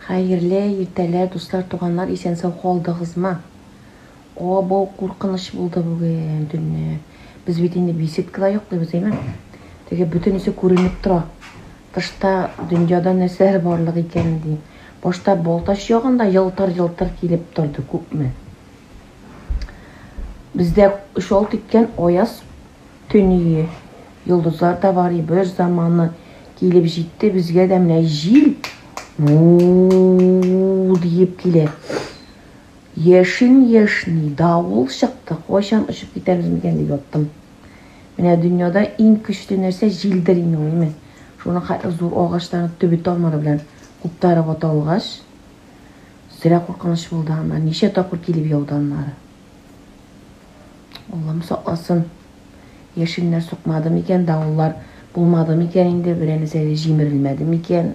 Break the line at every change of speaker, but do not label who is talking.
Хәерле иртәләр, дуслар, туганнар, исән-сау калдыгызмы? Абау куркыныч булды бүген төнне. Без бит инде беседкада йоклыйбыз, әйме? Теге бөтенесе күренеп тора. Тышта дөньяда нәрсәләр барлык икәнен ди. Башта Балтач ягында елтыр-елтыр килеп торды күпме. Бездә шалт иткән аяз төн ие. Йолдызлар да бар и, бер заманы килеп җитте безгә дә менә җил у диеп килә. Яшен яшни, давыл чыкты, кайчан очып китәрбез микән дип яттым. Менә дөньяда иң көчле нәрсә җилдер инде ул, әйме? Шуның хәтле зур агачларны төбе тамыры белән куптарып ата алгач, зря куркыныч булды аннан. Ничә тапкыр килеп яуды аннары. Аллам сакласын. Яшеннәр сукмады микән, давыллар булмады микән инде, берәр нәрсә җимерелмәде микән?